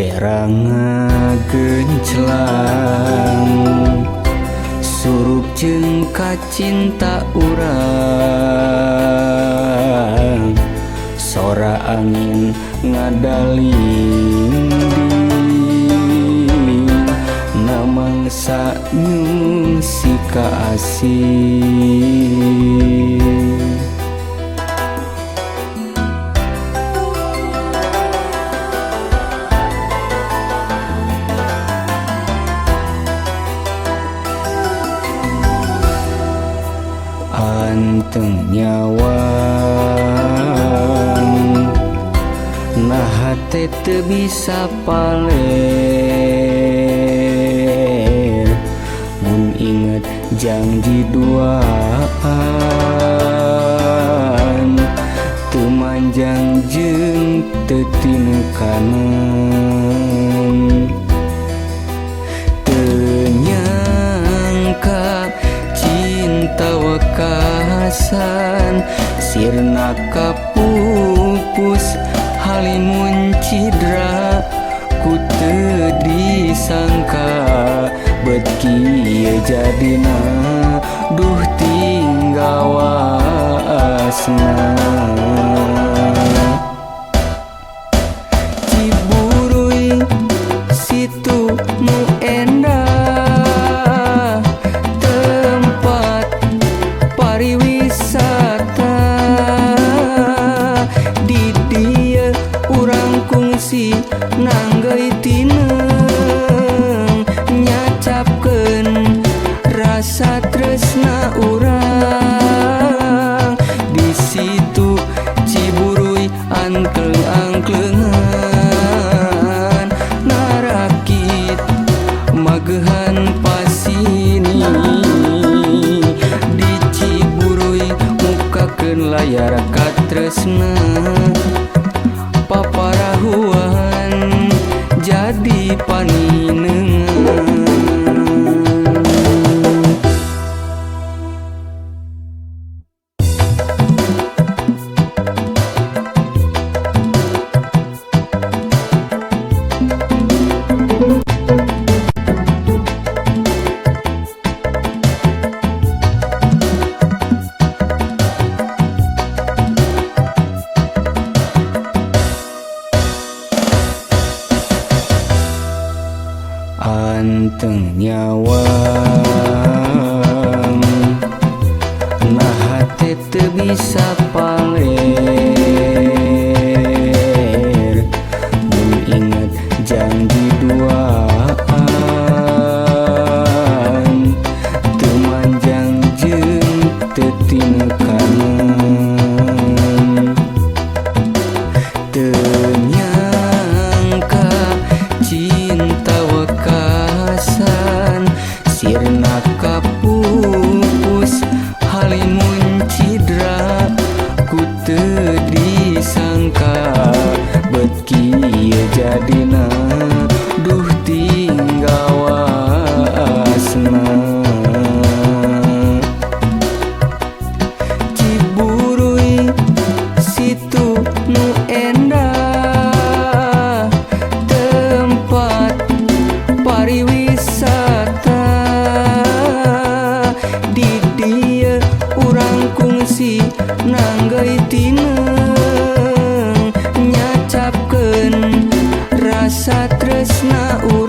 Era ngagenclang surup jeung kacinta urang, sora angin ngadalinding namangsa nyungsi ka asing. Anteng nyawang nah teh teu bisa paler, mun inget janji duaan teu manjang jeung teu tinekanan. Teu nyangka cinta wekasan sirna kapupus halimun cidra, ku teu disangka bet kieu jadina duh tinggal waasna. Ciburuy situ nu endah tempat pariwisata, di dieu urang kungsi nanggeuy tineung nyacapkeun rasa tresna urang. Di situ Ciburuy angkleng-angklengan narakit magehan pasini, di Ciburuy mukakeun layar katresna paparahuan jadi paninengan. Anteng nyawang nah teh teu bisa paler, mun inget janji duaan teu manjang jeung teu tinekanan. Teu nyangka cinta wekasan sirna kapupus halimun cidra, ku teu disangka bet kieu jadina duh tinggal waasna. Ciburuy situ nu endah tempat pariwisata, di dieu urang kungsi nanggeuy tineung nyacapkeun rasa tresna urang.